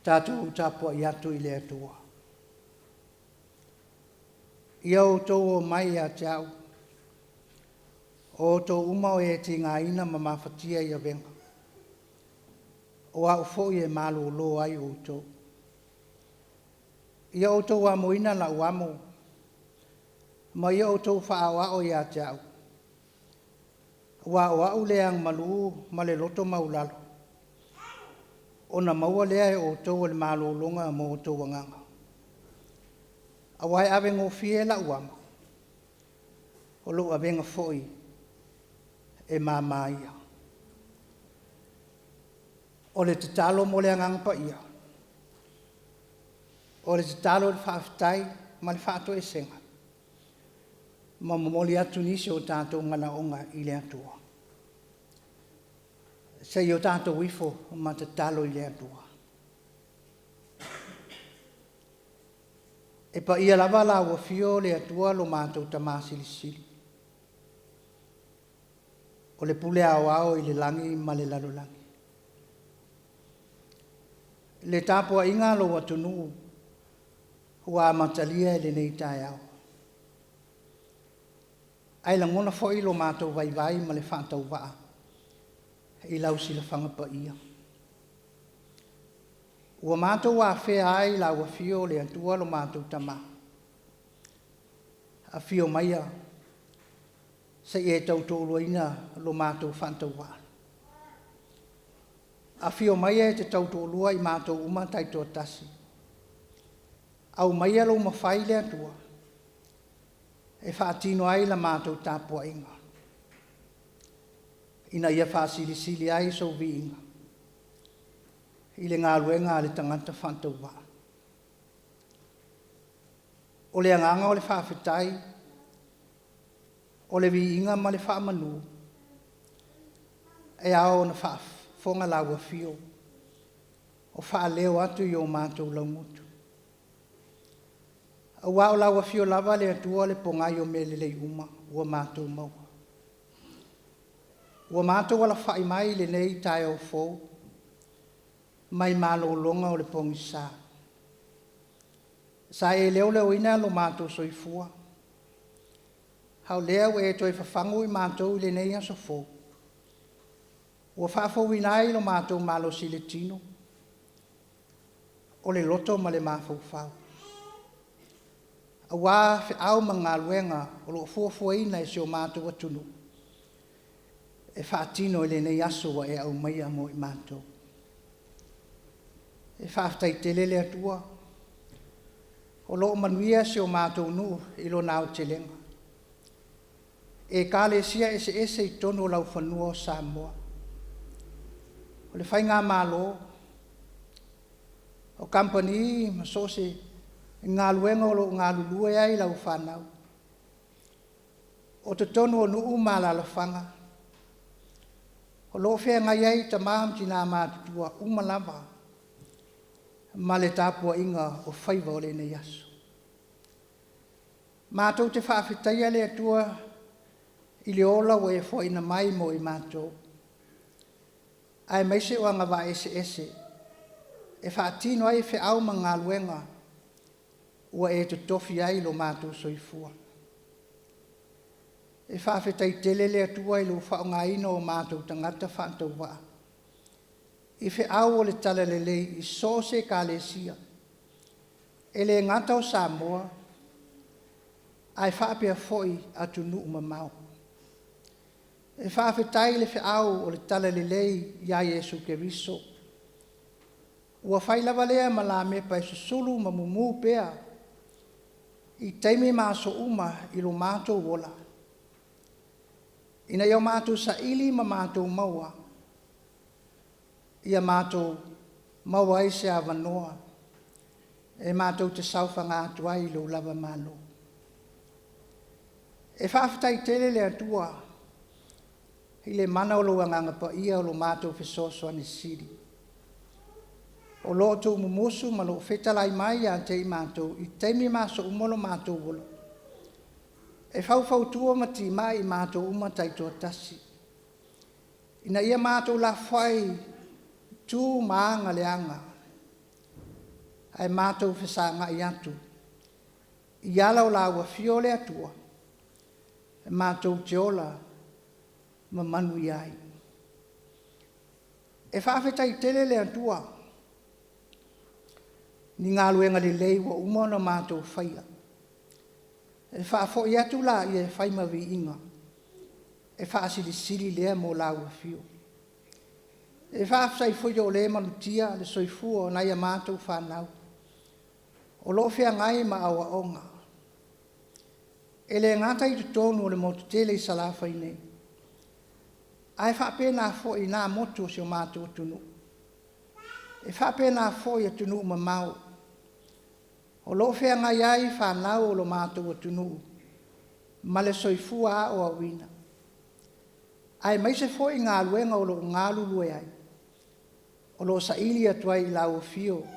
Tatou tapuai atu i le Atua. Ia outou omai ia te a'u, o outou uma o e tigaina ma mafatia i avega, o a'u foi e malōlō ai outou. Ia outou amoina la'u amo, ma ia outou faaoao ia te a'u, aua o a'u le agamalu ma le loto maulalo, ona maua lea e outou o le malologa mo outou agaga. Aua e avegofie la'u amo, o lou avega foi e māmā ia. O le tatalo mo le Agaga Paia. O le tatalo o le faafetai ma le faatoesega, ma momoli atu nisi o tatou manaoga i le Atua. Se i o tatou ifo ma tatalo i le Atua. E paia lava la ua afio le Atua lo matou Tamā Silisili. O le pule aoao i le lagi ma le lalolagi. Le tapuaiga a lou atunuu ua amatalia i lenei taeao. Ae lagona foi lo matou vaivai ma le faatauvaa i lau silafaga paia. Ua matou afea ai lau afio o le Atua lo matou Tama. Afio maia se i e tautoaluaina lo matou faatauvaa. Afio maia e te tautoalua i matou uma taitoatasi. Aumaia lou mafai le Atua e faatino ai la matou tapuaiga, ina ia faasilisili ai sou viiga i le galuega a le tagata faatauvaa. O le agaga o le faafetai, o le viiga ma le faamanu, e ao ona faafofoga lau afio o faaleo atu i o matou laugutu. Aua o lau afio lava le Atua le pogai o mea lelei uma ua matou maua. Ua matou alafai mai i lenei taeao fou mai malologa o le pogisa. Sa e leoleoina lo matou soifua, a o lea ua e toe fafagu i matou i lenei aso fou, ua faafouina ai lo matou malosi i le tino, o le loto ma le mafaufau, aua feau ma galuega o lo o fuafuaina e si o matou atunuu e faatino i lenei aso ua e aumaia mo i matou. E faafetai tele le Atua, o lo o manuia si o matou nuu i lona aotelega. Ekalesia eseese i totonu o laufanua o Samoa. O le Faigamalo, o kamupani ma so o se galuega o lo o galulue ai lau fanau. O totonu o nuu ma alaalafaga, o lo o feagai ai tama ma tina matutua uma lava ma le tapuaiga o faiva o lenei aso. Matou te faafetaia le Atua i le ola ua e foaiina mai mo i matou, aemaise o agavaa eseese e faatino ai feau ma galuega ua e totofi ai lo matou soifua. E faafetai tele le Atua i lou faaaogaina o matou tagata faatauvaa i feau o le Talalelei i so o se Ekalesia, e le gata o Samoa, ae faapea foi atunuu mamao. E faafetai i le feau o le Talalelei ia Iesu Keriso, ua fai lava lea ma lamepa e susulu ma mumu pea i taimi ma aso uma i lo matou ola, ina ia matou saili ma matou maua ia matou maua ai se avanoa e matou te saofaga atu ai i lou lava Malo. E faafetai tele le Atua i le mana o lou Agaga Paia o lo matou fesoasoani sili, o lo o tuumumusu ma lo o fetalai mai ia te i matou i taimi ma aso uma o lo matou ola, e faufautua ma timai i matou uma taitoatasi, ina ia matou lafoai i tu ma aga leaga, ae matou fesagai atu i ala o la ua afio le Atua, e matou te ola ma manuia ai. E faafetai tele le Atua i ni galuega lelei ua uma ona matou faia. E faafoi atu laia e fai ma viiga, e faasilisili lea mo lau Afio. E faafetai foi o lea e malutia le soifua o nai a matou fanau o lo o feagai ma aoaoga. E le gata i totonu o le motu tele i Salafai nei, ae faapena foi i na motu o si o matou atunuu. E faapena foi i atunuu mamao o lo o feagai ai fanau o lo matou atunuu ma le soifua aoaoina, aemaise foi galuega o lo o galulue ai, o lo o saili atu ai i lau Afio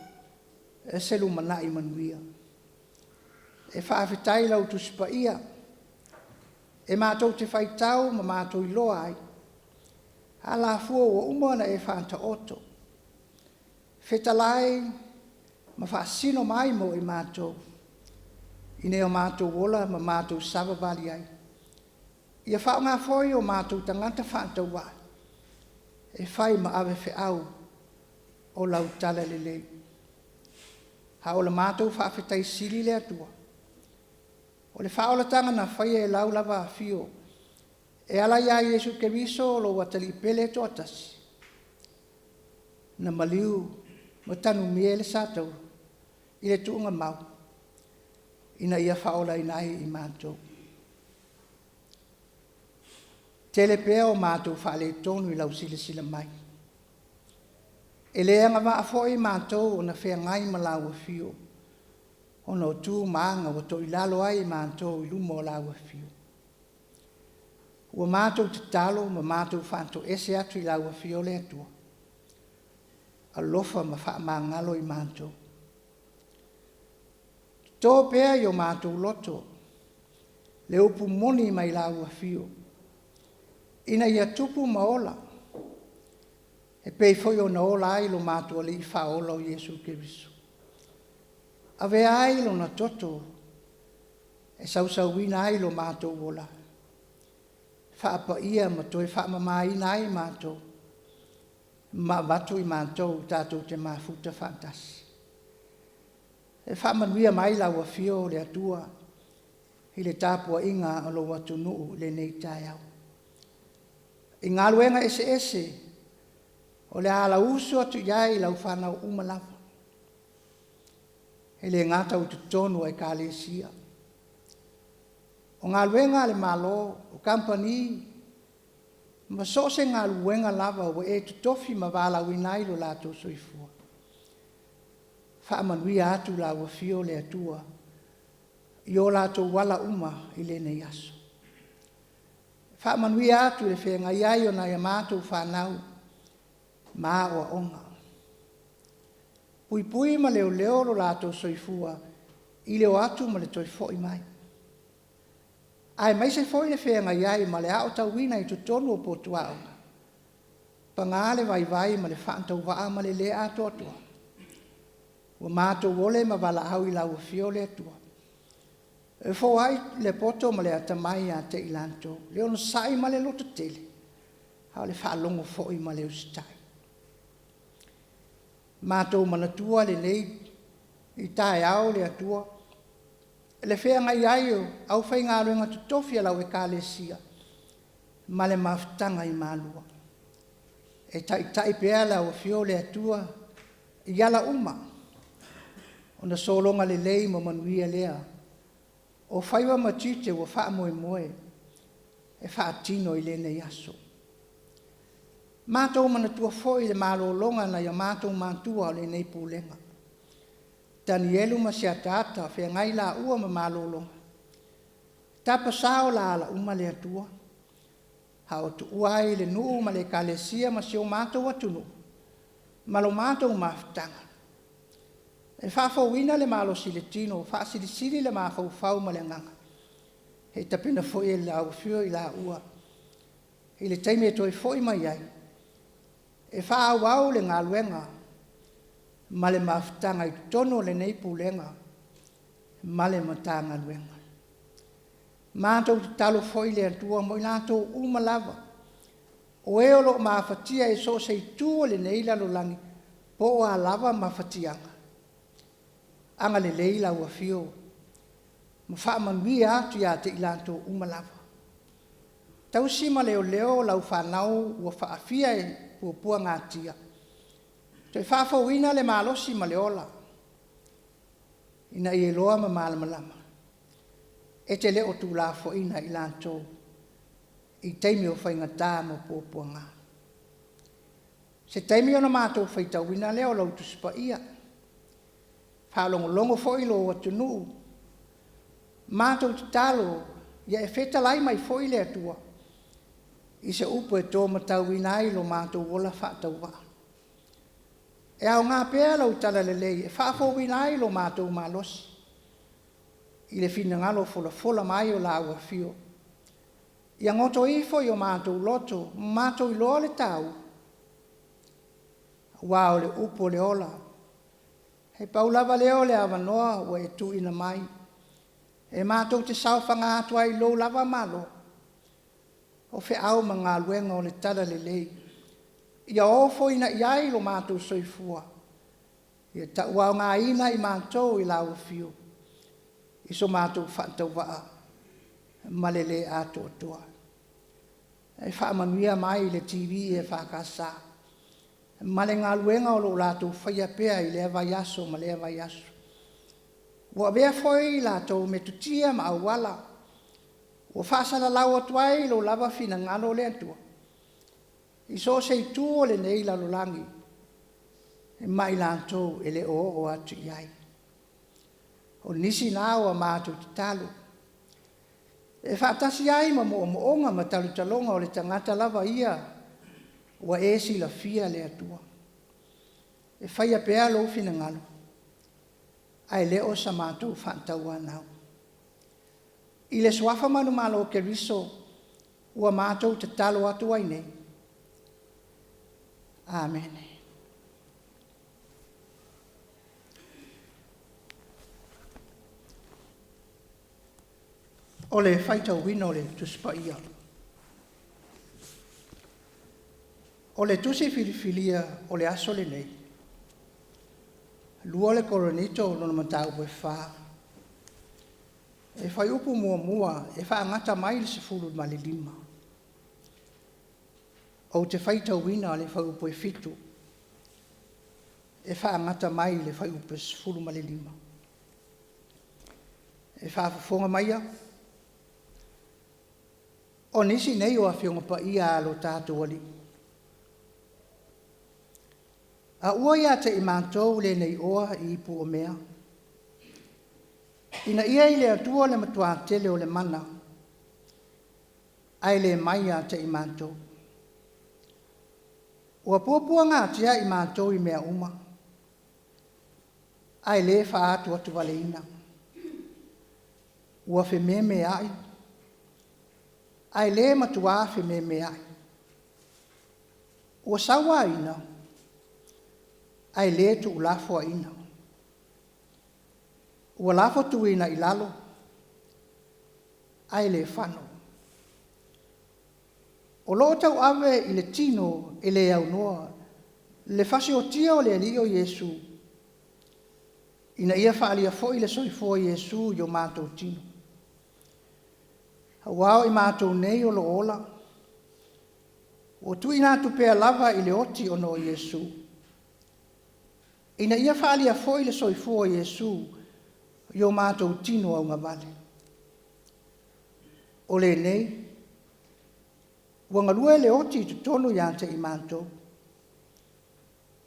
se lumanai manuia. E faafetai i lau Tusi Paia e matou te faitau ma matou iloa ai alafua ua uma ona e faataoto, fetalai ma faasino mai mo i matou, ina ia matou ola ma matou savavali ai. Ia faaaoga foi o matou tagata faatauvaa e fai ma ave feau o lau talalelei. A o le matou faafetai sili le Atua, o le faaolataga na faia e lau lava Afio e ala ia Iesu Keriso lou Atalii Pele e toatasi, na maliu ma tanumia i le satauro i le tuugamau ina ia faaolaina ai i matou. Tele pea o matou faaletonu i lau silasila mai. E le agavaa foi matou ona feagai ma lau Afio, ona o tu ma aga ua toilalo ai matou i luma o lau Afio. Ua matou tatalo ma matou faatoese atu i lau Afio le Atua, alofa ma faamagalo i matou. Toto pea i o matou loto le upu moni mai lau Afio, ina ia tupu ma ola, e pei foi ona ola ai lo matou Alii Faaola o Iesu Keriso. Avea ai lona toto e sausauina ai lo matou ola, faapaia ma toe faamamaina ai matou, ma avatu i matou tatou te mafuta faatasi. E faamanuia mai lau Afio le Atua i le tapuaiga a lou atunuu i lenei taeao. I galuega eseese o le a alausu atu i ai lau fanau uma lava, e le gata o totonu o Ekalesia. O galuega a le Malo, o kamupani, ma so o se galuega lava ua e totofi ma valaauina ai lo latou soifua. Faamanuia atu lau Afio le Atua i o latou ala uma i lenei aso. Faamanuia atu i le feagai ai o nai a matou fanau ma aoaoga. Puipui ma leoleo lo latou soifua i le o atu ma le toe foi mai, aemaise foi le feagai ai ma le aotauina i totonu o potu aoga. Paga le vaivai ma le faatauvaa ma le le atoatoa, ua matou ole ma valaau i lau Afio le Atua, e foai le poto ma le atamai ia te i latou, le onosai ma le lototele, a o le faalogo foi ma le usitai. Matou manatua lenei taeao le Atua, le feagai ai o aufaigaluega totofi a lau Ekalesia ma le mafutaga i Malua. E taitai pea lau Afio le Atua i ala uma, ona sologa lelei ma manuia lea o faiva ma tiute ua faamoemoe e faatino i lenei aso. Matou manatua foi le malologa nai o matou matua o lenei Pulega, Tanielu ma Siataata, feagai laua ma malologa. Tapasā o la ala uma le Atua, a o tuua ai le nuu ma le Ekalesia ma si o matou atunuu ma lo matou mafutaga. E faafouina le malosi i le tino, faasilisili le mafaufau ma le agaga, e tapena foi e le afifio i laua i le taimi e toe foi mai ai, e faaauau le galuega ma le mafutaga i totonu o lenei Pulega ma le Matagaluega. Matou tatalo foi le Atua mo i latou uma lava o e o lo o mafatia i so o se itu o lenei lalolagi, po o a lava mafatiaga, agalelei Lau Afio ma faamanuia atu ia te i latou uma lava. Tausi ma leoleo lau fanau ua faafia i puapuagatia, toe faafouina le malosi ma le ola, ina ia iloa ma malamalama, e te le o tuulafoaiina i latou i taimi o faigata ma puapuaga. Se taimi ona matou faitauina lea o lau Tusi Paia, faalogologo foi lou atunuu, matou tatalo ia e fetalai mai foi le Atua i se upu e to matauina ai lo matou ola faatauvaa. E aoga pea lau talalelei e faafouina ai lo matou malosi i le finagalo folafola mai o lau Afio. Ia goto ifo i o matou loto ma matou iloa le taua, aua o le upu o le ola, e pau lava lea o le avanoa ua e tuuina mai e matou te saofaga atu ai i lou lava Malo, o feau ma galuega o le talalelei, ia ofoina i ai lo matou soifua, ia tauaogaina i matou i lau Afio i so matou faatauvaa ma le le atoatoa. E faamanuia mai le TV EFKS ma le galuega o lo o latou faia pea i lea vaiaso ma lea vaiaso. Ua avea foi latou metotia ma auala ua faasalalau atu ai lou lava finagalo le Atua i so o se itu o lenei lalolagi ma i latou e le o oo atu i ai. O nisi na o a matou tatalo e faatasi ai ma moomooga ma talotaloga o le tagata lava ia ua e silafia le Atua. E faia pea lou finagalo ae le o sa matou faatauanau. I le Suafa manumalo o Keriso ua matou tatalo atu ai nei. Amene. O le faitauina o le Tusi Paia. O le Tusi filifilia o le aso lenei, 2 le Korinito lona mataupu e 4, e fuaiupu muamua e faagata mai i le 15. Ou te faitauina le fuaiupu e 7 e faagata mai i le fuaiupu e 15. E faafofoga maia, o nisi nei o Afioga Paia a lo tatou Alii, a ua ia te i matou lenei oa i ipu o mea, ina ia i le Atua le matuatele o le mana, ae le mai ia te i matou. Ua puapuagatia i matou i mea uma, ae le faaatuatuvaleina. Ua fememeai, ae le matuā fememeai. Ua sauaina, ae le tuulafoaiina. Ua lafotuina i lalo, ae le fano. O lo o tauave i le tino e le aunoa le fasiotia o le Alii o Iesu, ina ia faaalia foi le soifua o Iesu i o matou tino. Aua o i matou nei o lo o ola, ua tuuina atu pea lava i le oti ona o Iesu, ina ia faaalia foi le soifua o Iesu i o matou tino augavale. O lenei, Ua galue le oti i totonu ia te i matou,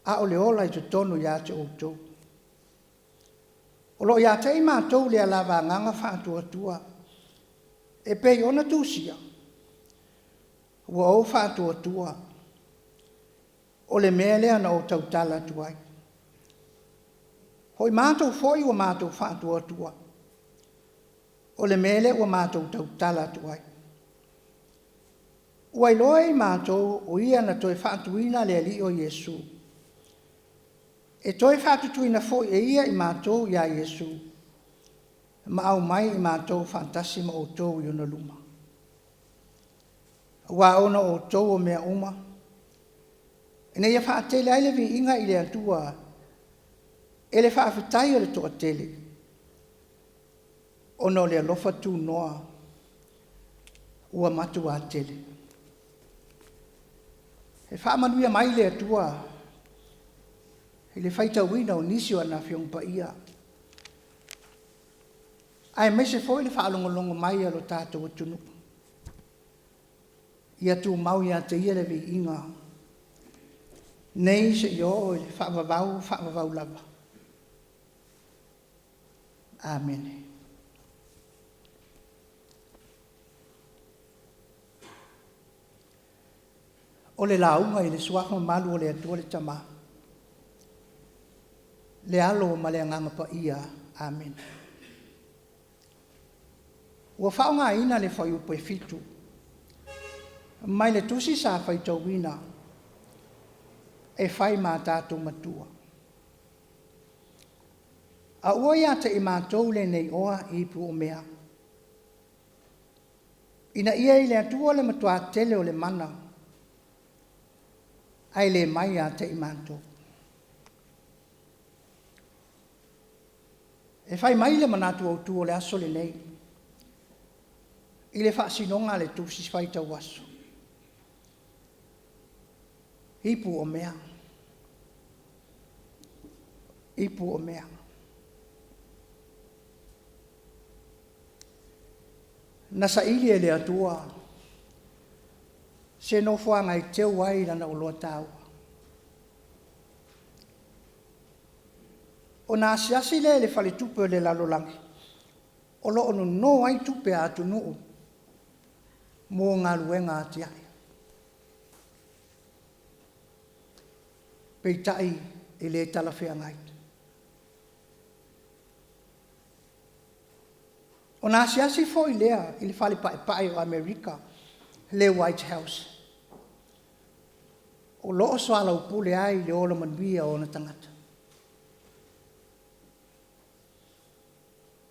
a o le ola i totonu ia te outou. O lo o ia te i matou le alaava agaga faatuatua, e pei ona tusia, ua ou faatuatua, o le mea lea na ou tautala atu ai. O i matou foi ua matou faatuatua, o le mea lea ua matou tautala atu ai. Ua iloa e i matou o Ia na toe faatuina le Alii o Iesu, e toe faatutuina foi e Ia i matou ia Iesu, ma aumai i matou faatasi ma outou i ona luma. Aua ona o outou o mea uma, ina ia faatele ai le viiga i le Atua e le faafetai a le toatele, ona o le alofa tunoa ua matua tele. E faamanuia mai le Atua i le faitauina o nisi o ana Afioga Paia, aemaise foi le faalogologo mai a lo tatou atunuu. Ia tumau ia te Ia le viiga, nei seia oo i le faavavau faavavau lava. Amene. O le lauga i le Suafa mamalu o le Atua le Tama, le Alo ma le Agaga Paia. Amene. Ua faaaogaina le fuaiupu e 7 mai le tusi sa faitauina e fai ma tatou matua. A ua ia te i matou lenei oa ipu o mea, ina ia i le Atua le matua tele o le mana, ae le mai ia te i matou. E fai mai le manatu autu o le aso lenei, i le faasinoga a le Tusi Faitau Aso, ipu o mea, ipu o mea. Na saili e le Atua se nofoaga e teu ai Lana oloa taua. Ona asiasi lea i le faletupe o le lalolagi o lo o nono ai tupe a atunuu mo galuega atiae. Peitai, e le talafeagai. Ona asiasi foi lea i le Fale Paepae o Amerika, le White House, o lo o soalaupule ai le ola manuia o ona tagata.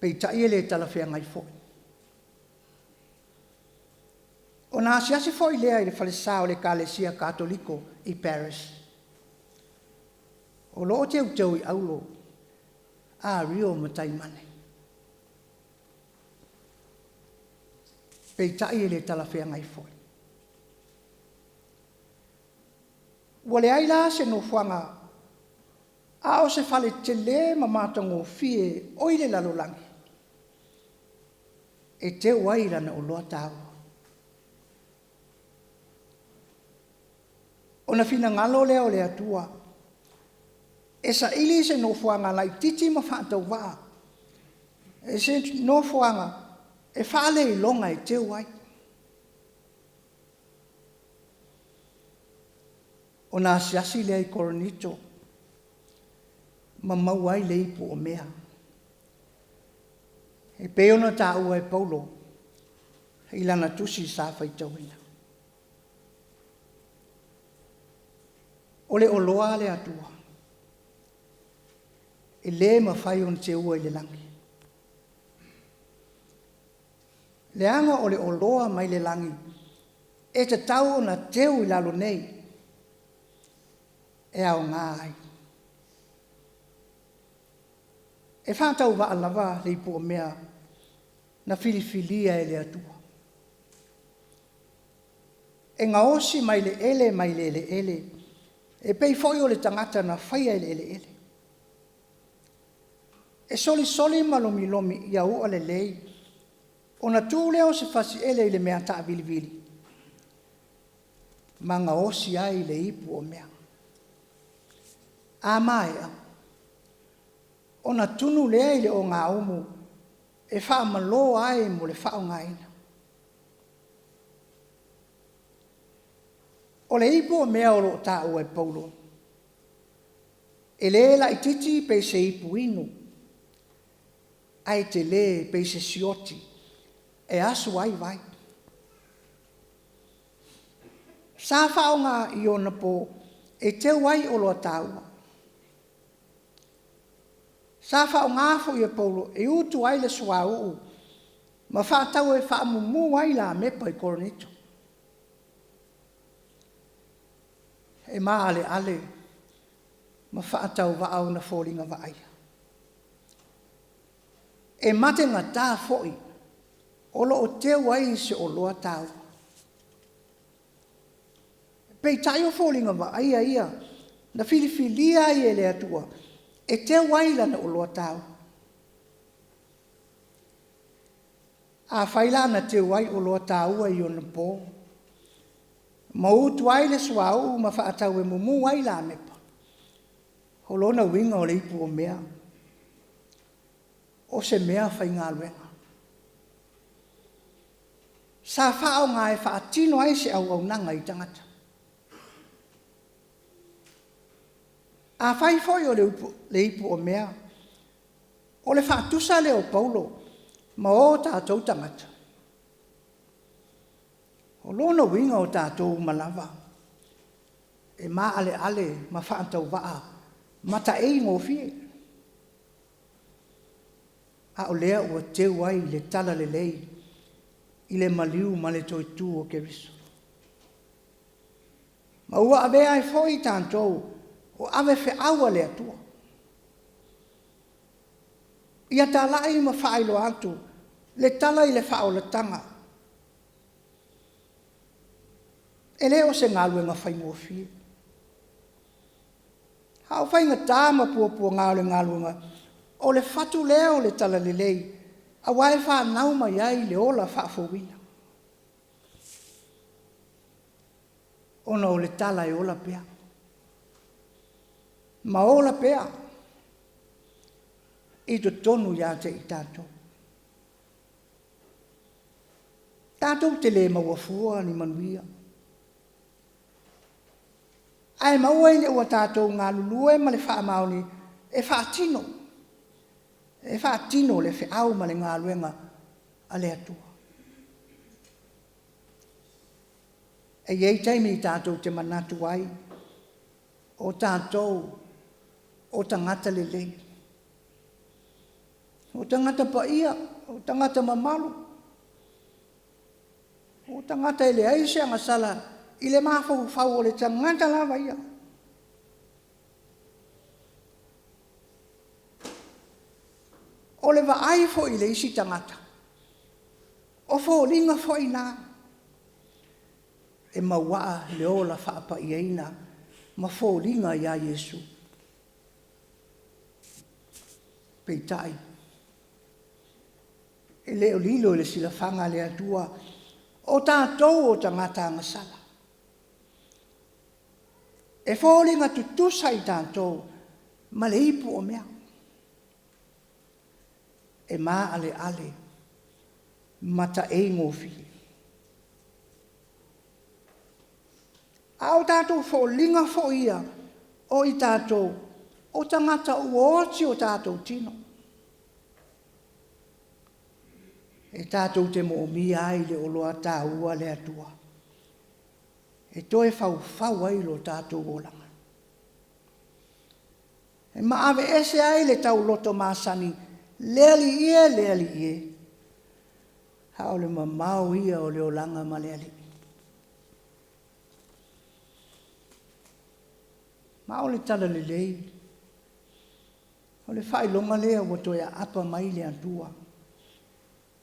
Peitai e le talafeagai foi. Ona asiasi foi lea i le falesa o le Ekalesia Katoliko i Paris, o lo o teuteu i auro, ario ma taimane. Peitai e le talafeagai foi. Ua leai la se nofoaga a o se fale tele ma matagofie o i le lalolagi e teu ai lana oloa taua. Ona finagalo lea o le Atua e saili se nofoaga laitiiti ma faatauvaa, se nofoaga e faaleiloga e teu ai. Ona asiasi lea i Korinito ma maua ai le ipu o mea. E pei ona taua e Paulo i lana tusi sa faitauina. O le oloa a le Atua, e le mafai ona seua i le lagi. Leaga o le oloa mai le lagi e tatau ona teu i lalo nei e aoga ai. E faatauvaa lava le ipu o mea na filifilia e le Atua. E gaosi mai le ele mai le eleele, e pei foi o le tagata na faia i le eleele. E solisoli ma lomilomi ia u'a lelei, ona tu lea o se fasiele i le mea taavilivili. ma gaosi ai le ipu o mea. A maea, ona tunu lea i le ogaumu e faamalō ai mo le faaaogaina. O le ipu o mea o lo o taua e Paulo, e le laitiiti pei se ipu inu, ae tele pei se sioti e asu ai vai. Sa faaaoga i ona po e teu ai oloa taua. Sa faaaoga foi e Paulo e utu ai le suauu ma faatau e faamumu ai lamepa i Korinito. E maaleale ma faatauvaa ona foliga vaaia. E mategata foi o lo o teu ai se oloa taua. Peitai o foliga vaaia ia na filifilia ai e le Atua e teu ai lana oloa taua. Afai la na teu ai oloa taua i ona po, ma utu ai le suauu ma faatau e mumu ai lamepa, o lona uiga o le ipu o mea, o se mea faigaluega. Sa faaaoga e faatino ai se auaunaga i tagata. Afai foi o le ipu o mea, o le faatusa lea o Paulo ma o tatou tagata, o lona uiga o tatou uma lava e maaleale ma faatauvaa ma taei gofie, a o lea ua teu ai le talalelei i le maliu ma le toe tu o Keriso. Ma ua avea ai foi tatou o ave feau a le Atua, ia talai ma faailoa atu le tala i le faaolataga. E le o se galuega faigofie. A o faigata ma puapuaga o le galuega, o le fatu lea o le talalelei, aua e fanau mai ai le ola faafouina, ona o le tala e ola pea, ma ola pea i totonu ia te i tatou. Tatou te le maua fua ni manuia, ae maua ina ua tatou galulue ma le faamaoni e faatino, e faatino le feau ma le galuega a le Atua. E i ai taimi tatou te manatu ai o tatou o tagata lelei, o tagata paia, o tagata mamalu, o tagata e leai se agasala i le mafaufau o le tagata lava ia. O le vaai foi i le isi tagata, o foliga foi na e mauaa le ola faapaiaina ma foliga ia Iesu. Peitai, e le o lilo i le silafaga a le Atua o tatou o tagata agasala. E foliga tutusa i tatou ma le ipu o mea. E maaleale ma taei gofie. A o tatou foliga foi ia o i tatou o tagata ua oti o tatou tino, e tatou te moomia ai le oloa taua a le Atua e toe faufau ai lo tatou olaga, e maaveese ai le tauloto masani, le Alii e, le Alii e, a o le mamao ia o le olaga ma le Alii. Ma o le talalelei, o le faailoga lea ua toe aapa mai le Atua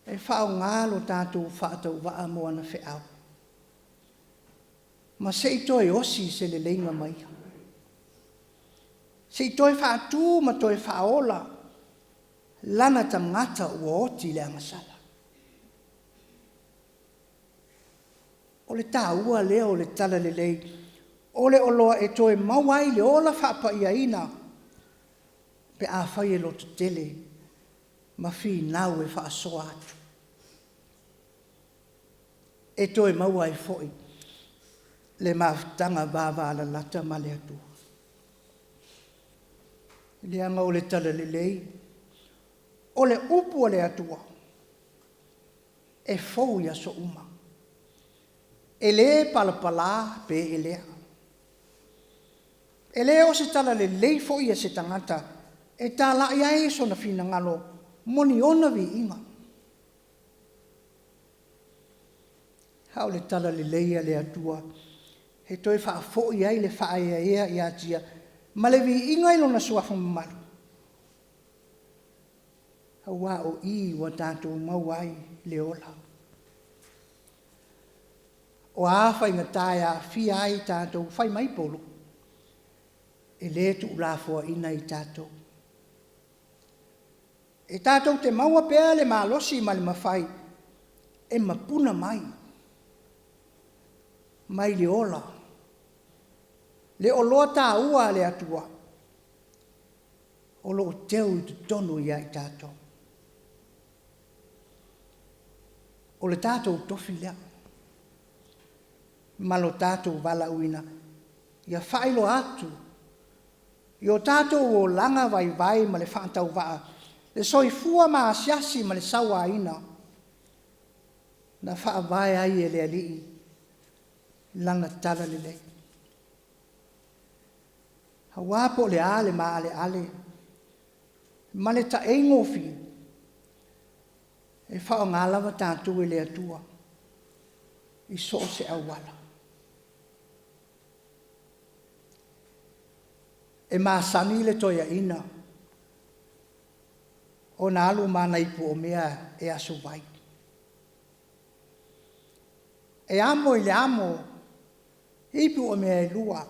e faaaoga lo tatou faatauvaa mo ana feau, ma se i toe osi se leleiga ma Ia, se i toe faatu ma toe faaola lana tagata ua oti i le agasala. O le taua lea o le talalelei o le oloa e toe maua ai le ola faapaiaina pe afai e lototele ma finau e faasoa atu. E toe maua ai foi le mafutaga vavalalata ma le Atua. Leaga o le talalelei o le upu a le Atua e fou i aso uma. E le palapala pe elea. E le o se talalelei foi a se tagata e talai ai sona finagalo mo ni ona viiga, a o le talalelei a le Atua e toe faafoi ai le faaeaea ia te Ia ma le viiga i Lona Suafa mamalu, aua o i ua tatou maua ai le ola. O a faigata e aafia ai tatou, fai mai Paulo, e le tuulafoaiina i tatou. E tatou te maua pea le malosi ma le mafai e mapuna mai mai le ola, le oloa taua a le Atua o lo o teu i totonu ia i tatou. O le tatou tofi lea ma lo tatou valaauina ia faailoa atu i o tatou olaga vaivai ma le faatauvaa, le soifua maasiasi ma le sauaina na faavae ai e le Alii Lana talalelei. Aua po o le a le maaleale ma le taeigofie, e faaaoga lava tatou e le Atua i so o se auala. E masani le toeaina ona alu ma ana ipuomea e asuvai. E amo i le amo ipuomea e lua,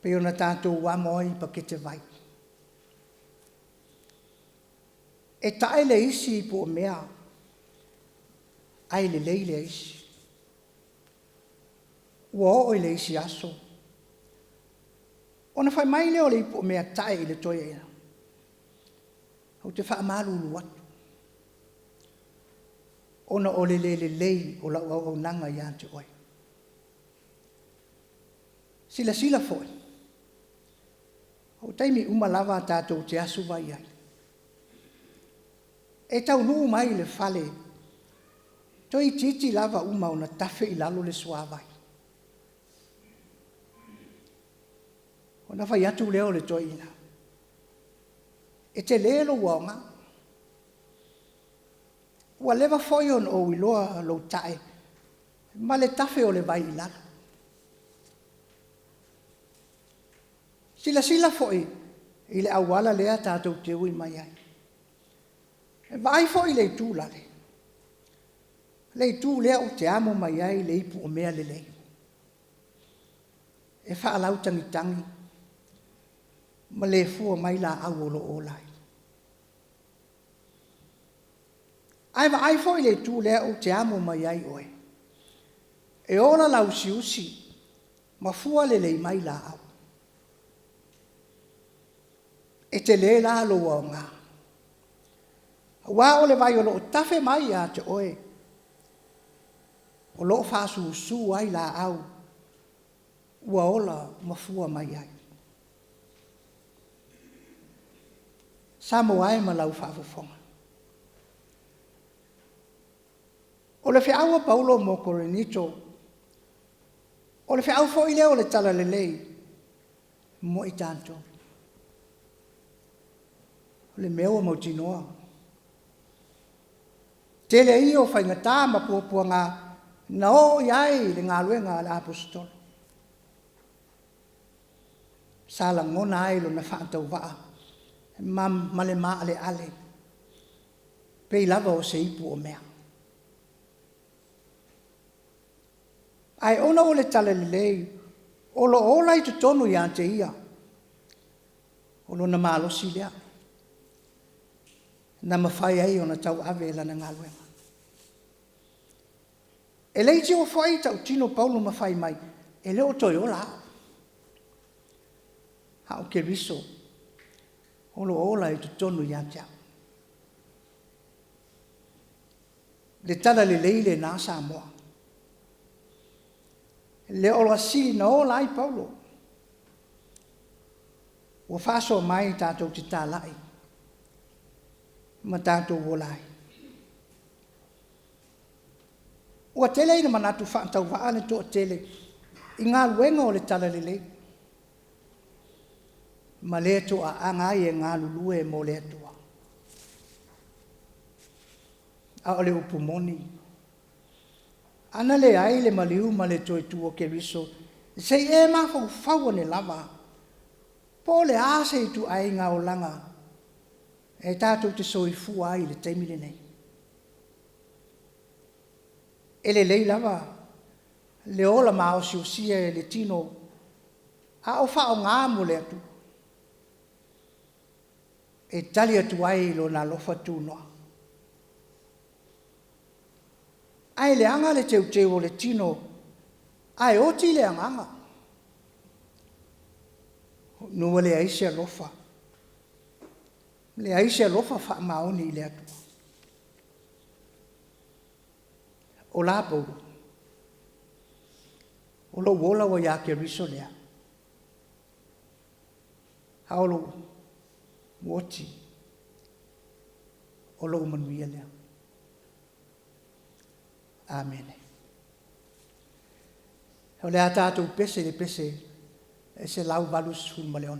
pei ona tatou amo ai i pakete vai. E tae le isi ipuomea ae lelei le isi. Ua oo i le isi aso, ona fai mai lea o le ipuomea tae i le toeaina, Ou te faamalulu atu, ona o le le lelei o lau auaunaga ia te oe. Silasila foi, o taimi uma lava tatou te asu vai ai. E taunuu mai i le fale, toeitiiti lava uma ona tafe i lalo le suavai. Ona fai atu lea o le toeaina, E tele lou aoga. Ua leva foi ona ou iloa lou tae ma le tafe o le vai i lalo. Silasila foi i le auala lea tatou te ui mai ai. Vaai foi i le itu lale, le itu lea ou te amo mai ai le ipuomea lelei. E faalautagitagi ma le fua mai laau o lo o ola ai. Ae vaai foi i le itu lea ou te amo mai ai oe. E ola lauusiusi ma fua lelei mai laau. E tele la lou aoga. Aua o le vai o lo o tafe mai ia te oe, o lo o faasusu ai laau ua ola ma fua mai ai. Samoa e ma lau faafofoga. O le feau a Paulo mo Korinito, o le feau foi lea o le talalelei mo i tatou. O le mea ua mautinoa, tele ia o faigata ma puapuaga na oo i ai le galuega a le Aposetolo. Sa lagona ai lona faatauvaa ma le maaleale pei lava o se ipu o mea. Ae ona o le talalelei o lo o ola i totonu ia te ia, o lona malosi lea na mafai ai ona tauave lana galuega. E leitioa foi tautino Paulo ma fai mai, e le o toe ola au, a o Keriso o lo o ola i totonu ia te au. Le talalelei lena Samoa. Le ola sili na ola ai Paulo. Ua faasoa mai tatou te talai ma tatou ola ai. Ua tele ina manatu faatauvaa le toatele i galuega o le talalelei ma le toaaga ai e galulue mo le Atua. A o le upu moni, ana leai le maliu ma le toe tu o Keriso, se i e mafaufau ane lava, po o le a se ituaiga olaga e tatou te soifua ai i le taimi lenei. E lelei lava le ola maosiosia e le tino a o faaaoga mo le Atua e tali atu ai i Lona alofa tunoa. Ae leaga le teuteu o le tino ae oti le agaga. Ua leai se alofa, leai se alofa faamaoni i le Atua. O la Paulo? O lou ola ua ia Keriso lea, a o lou oti, o lou manuia lea. Amene. O le a tatou pese i le pese e 186.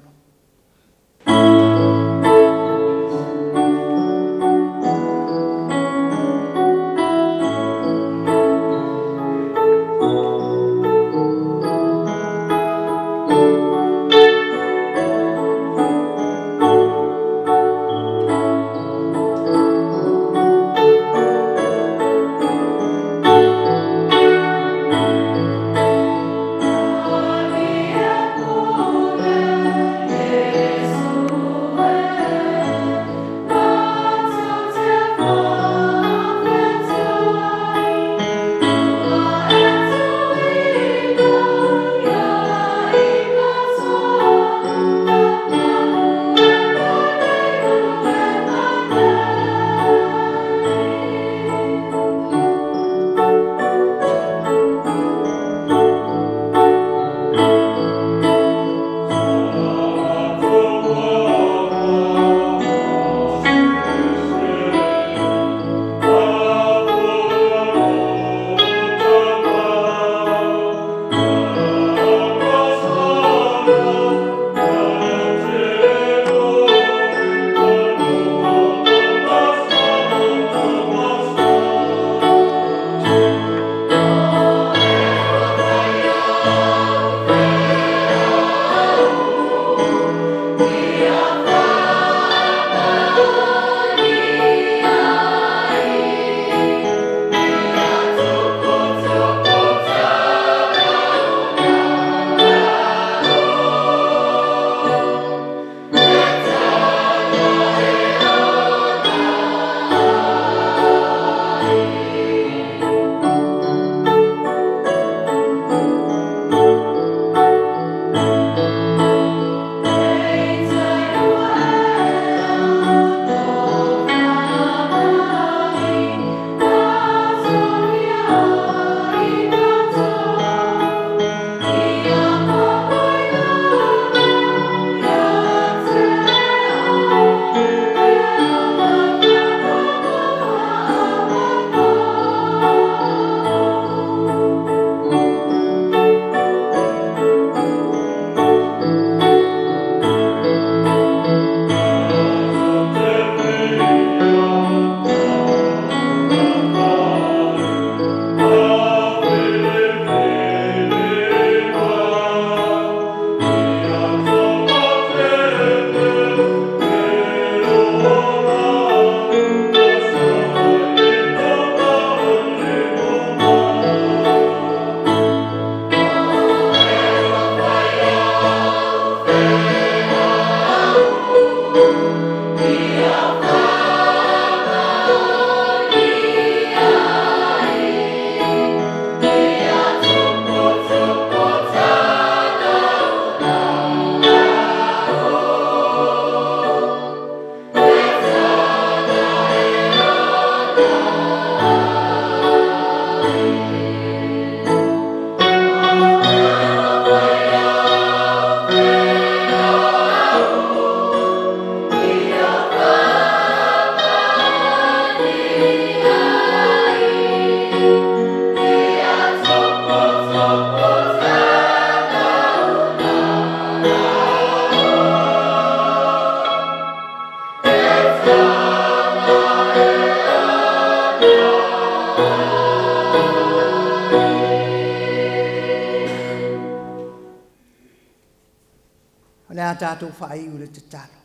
O le a tatou faaiu i le tatalo.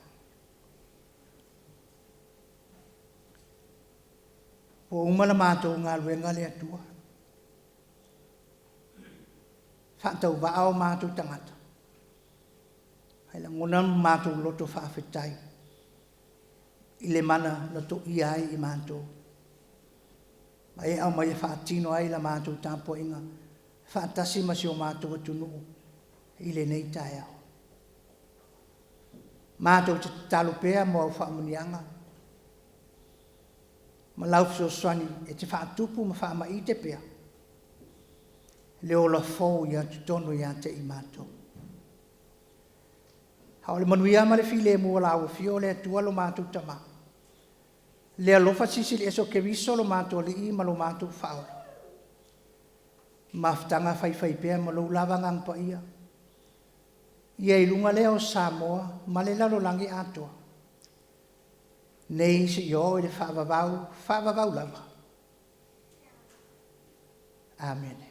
Ua uma la matou galuega le Atua. Faatauvaa o matou tagata. Ae lagona lo matou loto faafetai i le mana na toia ai i matou. Ma e aumai e faatino ai la matou tapuaiga faatasi ma si o matou atunuu i lenei taeao. Matou te tatalo pea mo au faamanuiaga ma lau fesoasoani e te faatupu ma faamaite pea le ola fou ia totonu ia te i matou. A o le manuia ma le filemu o lau afio o le Atua lo matou Tama, le alofa silisili ese o Keriso lo matou Alii ma lo matou Faaola, mafutaga faifaipea ma lou lava Agaga Paia, ia i luga lea o Samoa ma le lalolagi atoa, nei seia oo i le faavavau, faavavau lava. Amene.